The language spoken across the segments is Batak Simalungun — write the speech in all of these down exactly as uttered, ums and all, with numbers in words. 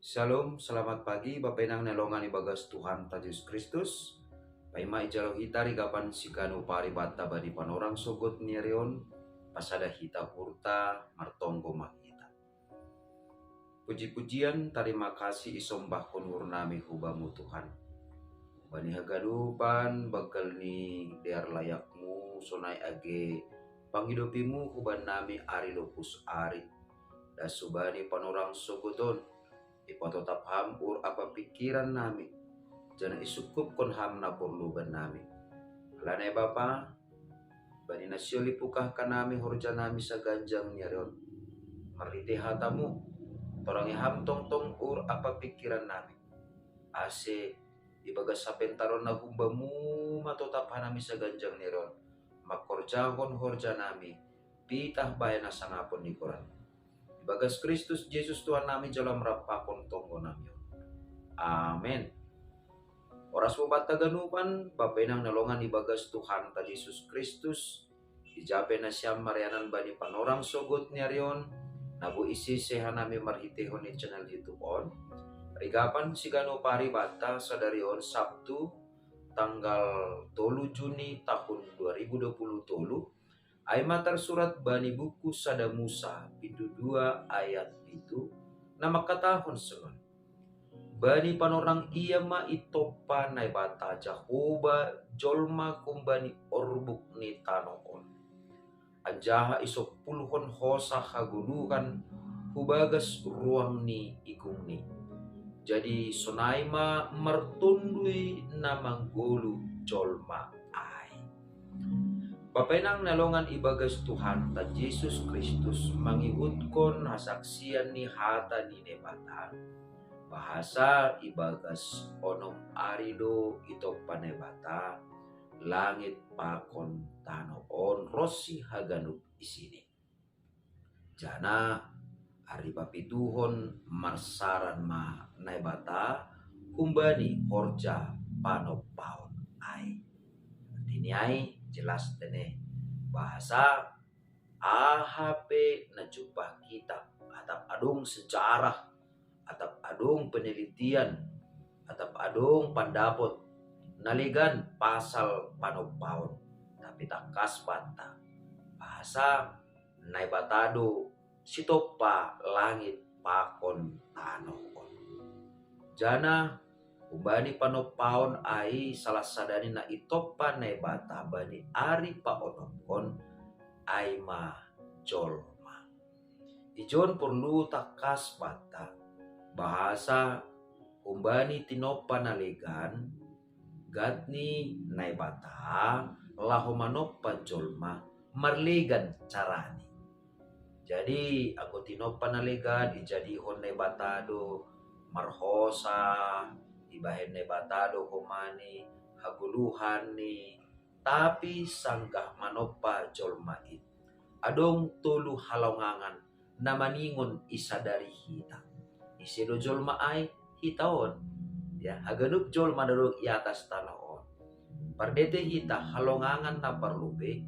Shalom, selamat pagi Bapa Inang na longan ibagas Tuhan ta Jesus Kristus. Paima ijalo hita rigapan siganu paribata bani panorang sogot ni ari on, pasada hita hurta martonggo ma hita. Puji-pujian, tarima kasih isombahkon hurnami hubamu Tuhan. Bani haganupan banggal ni dear layakmu sonai age pangidopimu hubannami ari lopus ari. Das hubani panorang sogot on, ipatotap ham ur apa pingkiran nami, janah isungkupkon ham na porlu bannami. Alana i Bapa, bani na sihol ipukahkan nami horja nami saganjang ni ari on. Marhitei hatamu, torangi ham tongtong ur apa pingkiran nami. Ase ibagas sapentaron na humbamu ma totap hanami saganjang ni ari on, mangkorjahon horja nami, pitah bahen hasangapon ni goran. Ibagas Kristus Jesus Tuhan nami jalo marampakon tonggo nami on. Amen. Horas bobanta ganupan, Bapa Inang na longan ibagas Tuhan ta Jesus Kristus, ija pe nasiam marianan bani panorang sogot ni ari on, na boi isise hanami marhiteihon ni channel YouTube on. Rigapan siganu paribata sadari on Sabtu, tanggal tolu Juni tahun dua ribu dua puluh tolu, ai ma tarsurat bani buku Sada Musa pitu dua ayat pitu, na mangkatahon sonon: Bani panorang ia ma itompa Naibata Jahowa jolma humbani orbuk ni tanoh on. Anjaha isompulhon hosa hagoluhan hubagas ruang ni igungni. Jadi sonai ma martondui na manggoluh jolma ai. Bapa Inang na longan ibagas Tuhan ta Jesus Kristus, mangihutkon hasaksian ni hata ni Naibata, bahasa ibagas onom ari do itompa Naibata langit pakon tanoh on ronsi haganup isini. Janah ari papituhon marsaran ma Naibata humbani horja panompaon ai. Artini ai jelas tene, bahasa aha pe na jumpah kitab, atap adong sejarah, atap adong penelitian, atap adong pandapot na legan pasal panompaon, tapi tangkas banta, bahasa Naibata do sitompa langit pakon tanoh on. Janah humbani panompaon ai salah sadani na itompa Naibata bani ari paonomkon ai ma jolma. Ijon porlu tangkas banta, bahasa humbani tinompa na legan, gat ni Naibata laho manompa jolma marlegan carani. Jadi anggo tinompa na legan ijadihon Naibata do marhosa, ibahen Naibata do homani hagoluhan ni, tapi sanggah manompa jolma i, adong tolu halongangan na maningon isadari hita. Ise do jolma ai? Hita on. Ya, haganup jolma na dong i atas tanoh on. Parbete hita halongangan na parlobei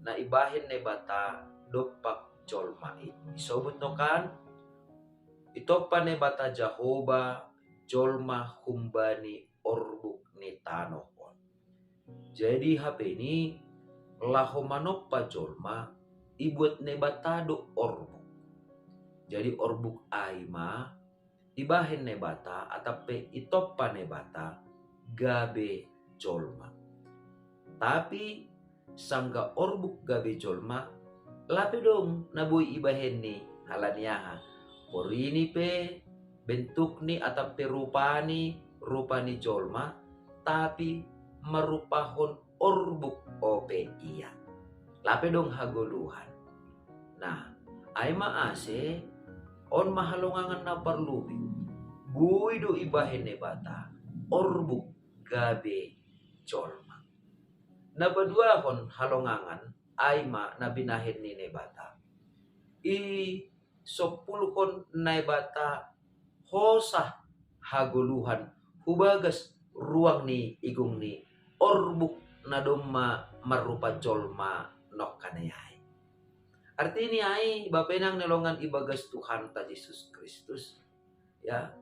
na ibahen Naibata dompak jolma i. Isobut no kan? Itompa Naibata Jahowa jolma humbani orbuk ni tanoh on. Jadi hape ni, laho manompa jolma, ibuat Naibata do orbuk. Jadi orbuk ai ma ibahen Naibata atap pe itompa Naibata gabe jolma. Tapi sanggah orbuk gabe jolma, lape dong na boi ibahenni, halani aha? Porini pe, bentukni atap pe rupani, rupa ni jolma, tapi marupahon orbuk ope ia. Lape dong hagoluhan. Nah, ai ma ase, on ma halongangan na parlobei, boi do ibahen Naibata orbuk gabe jolma. Na paduahon halongangan ai ma na binahen ni Naibata. Isompulhon Naibata hosa hagoluhan hubagas ruang ni igungni, orbuk na domma marrupa jolma nongkan ai. Artini ai, Bapa Inang na longan ibagas Tuhanta Jesus Kristus, ya,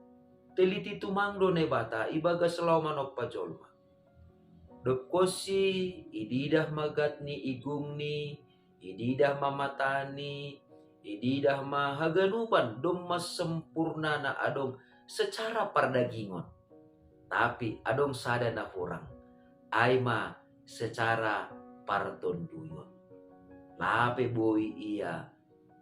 Teliti tumang do Naibata ibagas laho manoppa jolma. Dob konsi ididah ma gatni, igungni, ididah ma matani, ididah ma haganupan, domma sempurnana adong secara pardagingon. Tapi adong sada na hurang, ai ma secara partonduyon. Lape boi ia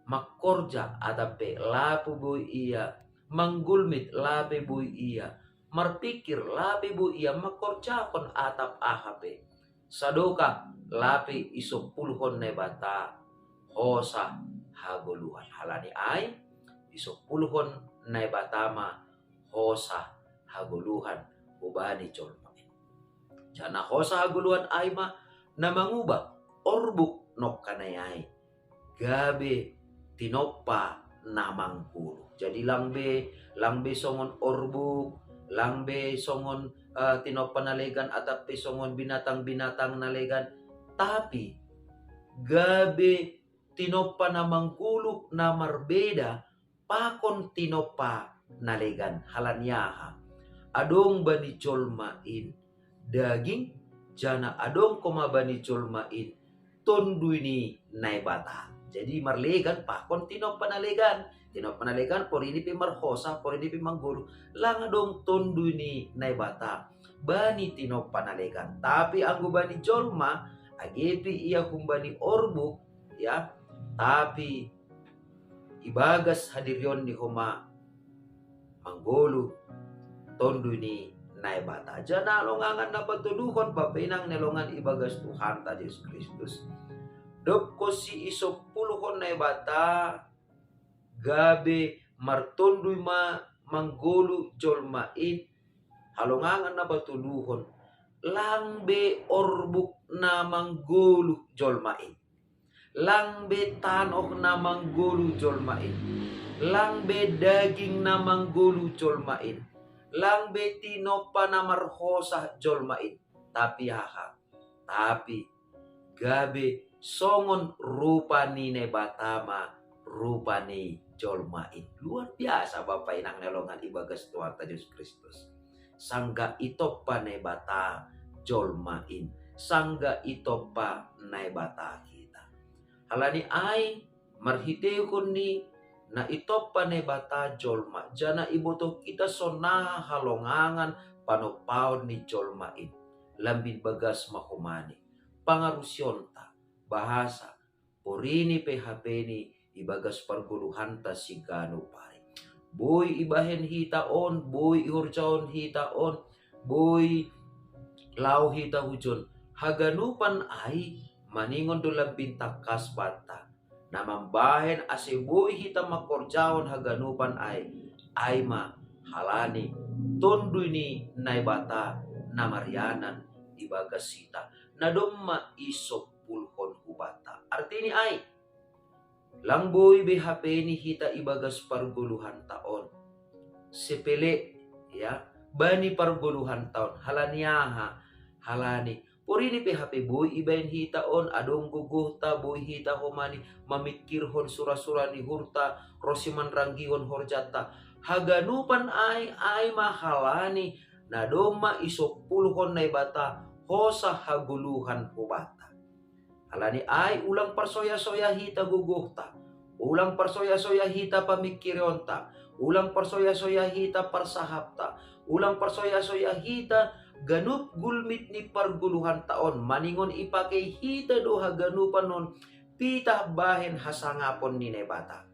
mangkorja, atap pe lape boi ia manggulmit, lape boi ia marpikir, lape boi ia mangkorjahon atap aha pe. Sadokah lape isompulhon Naibata hosa hagoluhan. Halani ai isompulhon Naibata ma hosa hagoluhan hubani jolma i. Janah hosa hagoluhan ai ma na mangubah orbuk nongkanai ai gabe tinompa na manggoluh. Jadi lang be, lang be songon orbuk, lang be songon uh, tinompa na legan atap pe songon binatang-binatang na legan, tapi gabe tinompa na manggoluh na marbeda pakon tinompa na legan. Halani aha? Adong bani jolma in daging, janah adong koma bani jolma in Tonduy ni Naibata. Jadi marlegan pakon tinompa na legan. Tinompa na legan porini pe marhosa, porini pe manggoluh. Lang adong Tonduy ni Naibata bani tinompa na legan. Tapi anggo bani jolma, age pe ia humbani orbuk, ya, tapi ibagas hadirionni homa manggoluh Tonduy ni Naibata. Janah longangan na patoluhon, bapa inang na longan ibagas Tuhanta Jesus Kristus, dob konsi isompulhon Naibata gabe martonduy ma manggoluh jolma in, halongangan na patoluhon, lang be orbuk na manggoluh jolma in, lang be tanoh na manggoluh jolma in, lang be daging na manggoluh jolma in, lang be tinompa na marhosa jolma in. Tapi aha? Tapi gabe songon rupa ni Naibata ma rupa ni jolma in. Luar biasa, bapa inang na longan ibagas Tuhanta Jesus Kristus. Sanggah itompa Naibata jolma in, sanggah itompa Naibata hita. Halani ai marhitehon ni na itompa Naibata jolma, janah ibotoh hita sonaha halongangan panompaon ni jolma in. Lambin bagas ma homa ni pangarusionta, bahasa porini pe hape ni ibagas pargoluhanta siganup ari. Boi ibahen hita on, boi ihorjahon hita on, boi laho hita hujon, haganupan ai maningon do lambin tangkas banta. Na mambahen ase boi hita mangkorjahon haganupan ai, ai ma halani Tonduy ni Naibata na marianan ibagas hita, na domma isompulhon hubanta. Artini ai, lang boi be hape ni hita ibagas pargoluhanta on. Sepele, ya, bani pargoluhanta on. Halani aha? Halani porini pe hape boi ibahen hita on, adong gogohta, boi hita homa ni mamingkirhon sura-sura ni uhurta, ronsi manranggihon horjanta. Haganupan ai, ai ma halani na domma isompulhon Naibata hosa hagoluhan hubanta. Halani ai ulang parsoya-soya hita gogohta, ulang parsoya-soya hita pamingkirionta, ulang parsoya-soya hita parsahapta, ulang parsoya-soya hita ganup gulmit ni pargoluhanta on, maningon ipakei hita do haganupan on pitah bahen hasangapon ni Naibata.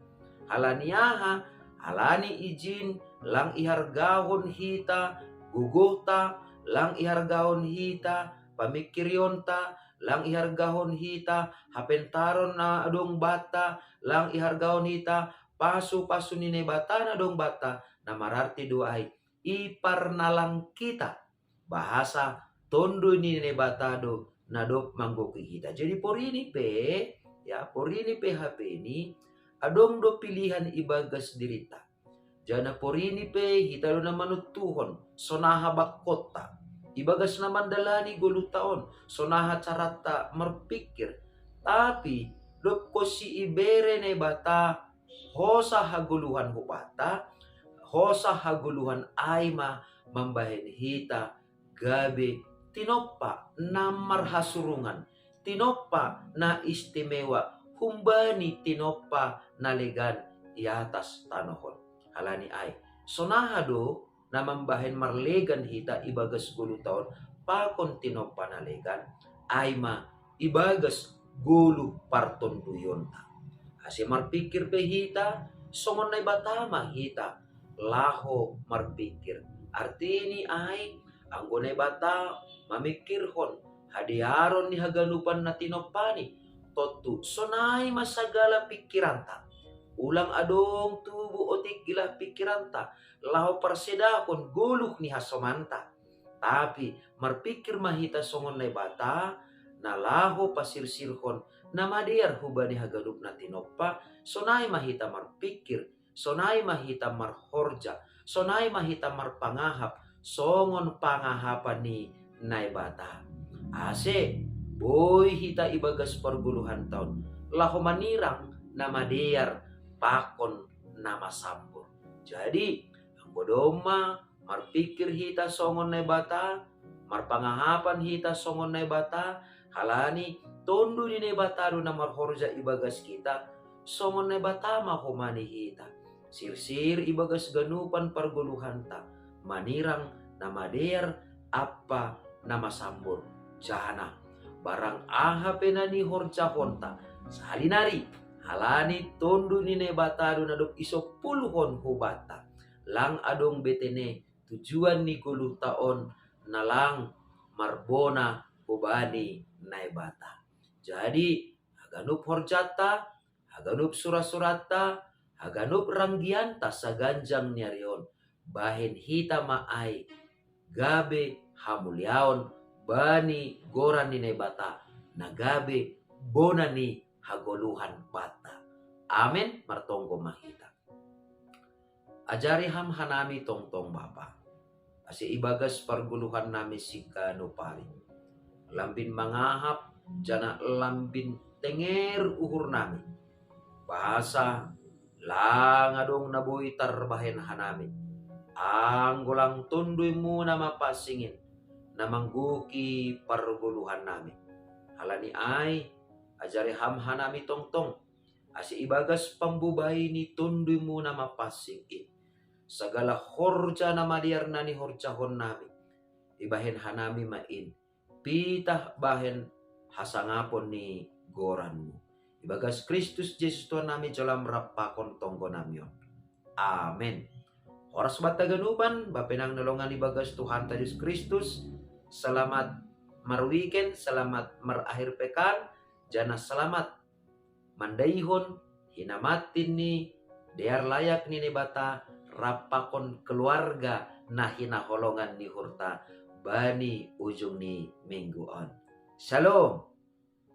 Halani aha? Halani ijin lang ihargahon hita gogohta, lang ihargahon hita pamingkirionta, lang ihargahon hita hapentaron na adong banta, lang ihargahon hita pasu-pasu ni Naibata na adong banta, na mararti do ai iparnalang hita, bahasa Tonduy ni Naibata do na dob manggohi hita. Jadi porini pe, ya, porini pe hape ni adong do pilihan ibagas dirinta. Janah porini pe hita do na manontuhon sonaha bangkonta ibagas na mandalani goluhta on, sonaha caranta marpingkir. Tapi dob konsi ibere Naibata hosa hagoluhan hubanta, Hosa hagoluhan ai ma mambahen hita gabe tinompa na marhasurungan, tinompa na istimewa humbani tinompa na legan i atas tanoh on. Halani ai, sonaha do na mambahen marlegan hita ibagas goluhta on pakon tinompa na legan? Ai ma ibagas goluh partonduyonta. Ase marpingkir pe hita, songon Naibata ma hita laho marpingkir. Artini ai, anggo Naibata mamingkirhon hadearon ni haganupan na tinompani, tontu sonai ma sagala pingkiranta. Ulang adong tubu otik gelah pingkiranta laho parsedahon goluh ni hasomanta. Tapi marpingkir ma hita songon Naibata, na laho pasirsirhon na madear hubani haganup na tinompa. Sonai ma hita marpingkir, sonai ma hita marhorja, sonai ma hita marpangahap songon pangahapan ni Naibata. Ase boi hita ibagas pargoluhanta on laho manirang na madear pakon na masambor. Jadi, anggo domma marpingkir hita songon Naibata, marpangahapan hita songon Naibata, halani Tonduy ni Naibata do na marhorja ibagas hita, songon Naibata ma homa ni hita. Sirsir ibagas ganupan pargoluhanta, manirang na madear ampa na masambor. Janah barang aha pe na nihorjahonta, sali nari, halani Tonduy ni Naibata do na dob isompulhon hubanta. Lang adong be tene tujuan ni goluhta on na lang marbona hubani Naibata. Jadi, haganup horjanta, haganup sura-suranta, haganup ranggianta saganjang ni ari on, bahen hita ma ai gabe hamuliaon bani goran ni Naibata, na gabe bona ni hagoluhan banta. Amen. Martonggo ma hita. Ajari Ham hanami tongtong, Bapa, ase ibagas pargoluhannami siganup ari lambin mangahap, janah lambin tenger uhurnami, bahasa lang adong na boi tarbahen hanami, anggo lang Tonduy-Mu na mapansing in na manggohi pargoluhannami. Halani ai, ajari Ham hanami tongtong, ase ibagas pambobai ni Tonduy-Mu na mapansing in, sagala horja na madear na nihorjahonnami, ibahen hanami ma in pitah bahen hasangapon ni goran-Mu. Ibagas Kristus Jesus Tuhannami, jalo Ham rap pakon tonggonami on. Amen. Horas banta haganupan, bapenang na longan ibagas Tuhanta Jesus Kristus. Selamat marweekend, selamat marakhir pekan, janah selamat mandaihon hinamantin ni dear layak ni Naibata rap pakon keluarga na hinaholongan ni uhurta bani ujung ni minggu on. Shalom.